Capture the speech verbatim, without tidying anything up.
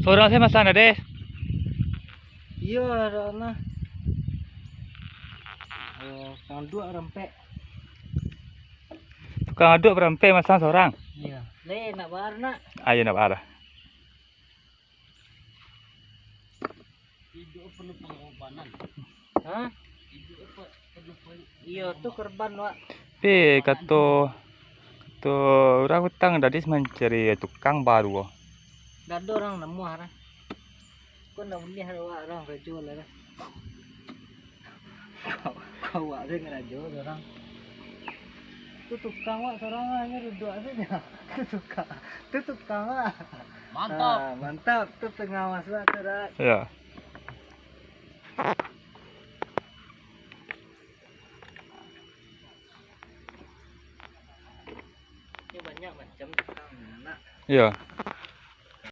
Sorang sajo masang, Dades? Iyo, ado nah. Oh, tukang aduak rampek. Tukang aduak rampek masang sorang? Iyo. Leh, nak bayar nak? Ayo nak bayar. Hidup perlu pengorbanan. Hah? Hidup apa? Perlu peng- Iyo, tu korban, Wak. Tapi kato, kato urang Kuta, Dades mancari tukang baru. Dak ado urang namuah lah. Kau nak buliah awak urang karajo lah dah. Kau awak tu karajo urang. Tu tukang awak sorang lah, nyo duduak tu nyo. Tu tukang. Tu tukang awak. Mantap. Ah, mantap. Tu pengawas awak tu dah. Yo. Nyo banyak macam tukang nak. Yo.